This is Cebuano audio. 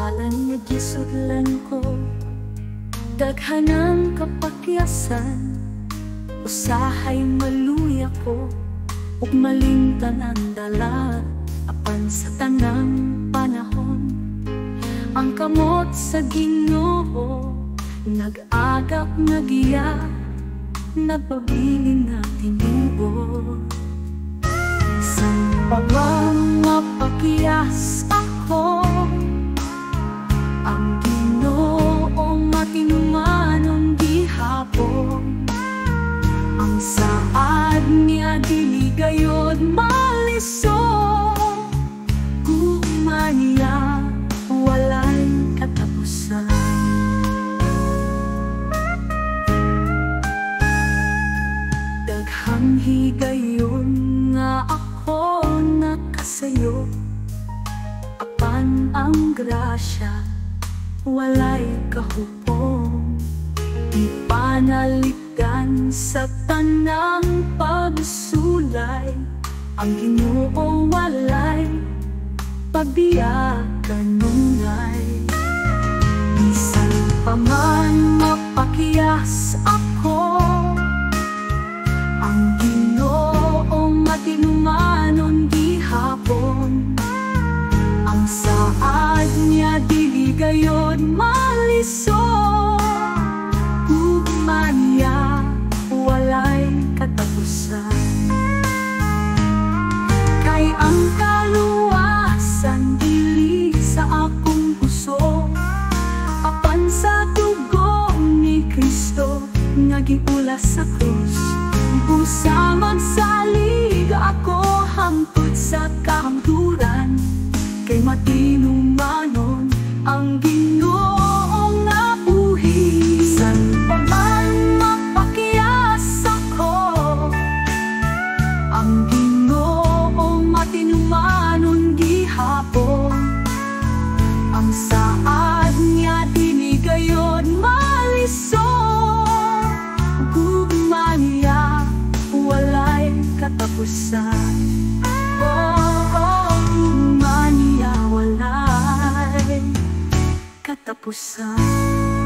Ngalan nga gisudlan ko, daghan ang kapakyasan. Usahay maluya ko ug malimtan ang dala. Apan sa tanang panahon, ang kamot sa Ginoo nag-agak nga giya, nagpabilin nga tinuod. Bisan pa man mapakyas ako, ang Ginoo matinumanon gihapon. Ang saad niya dili gayod maliso. Gugma niya walay katapusan. Daghang higayon nga ako nakasayo, apan ang grasya walay kahupong. Ipanalikdan sa tanang pagsulay, ang Ginoo walay pagbiya kanunay. Bisan pa man mapakyas ako, ang Ginoo matinumanon gihapon. Ang saad niya dili gayod maliso. Gugma niya walay katapusan. Kay ang kaluwasan dili sa akong puso, apan sa dugo ni Kristo nga giulas sa krus. Busa magsalig ako hangtod sa kahangturan, kay matinumanon ang Ginoo nga buhi. Bisan pa man mapakyas ako, ang Ginoo matinumanon gihapon. Ang saad niya dili gayod maliso. Gugma niya walay katapusan. Oh, gugma niya walay katapusan.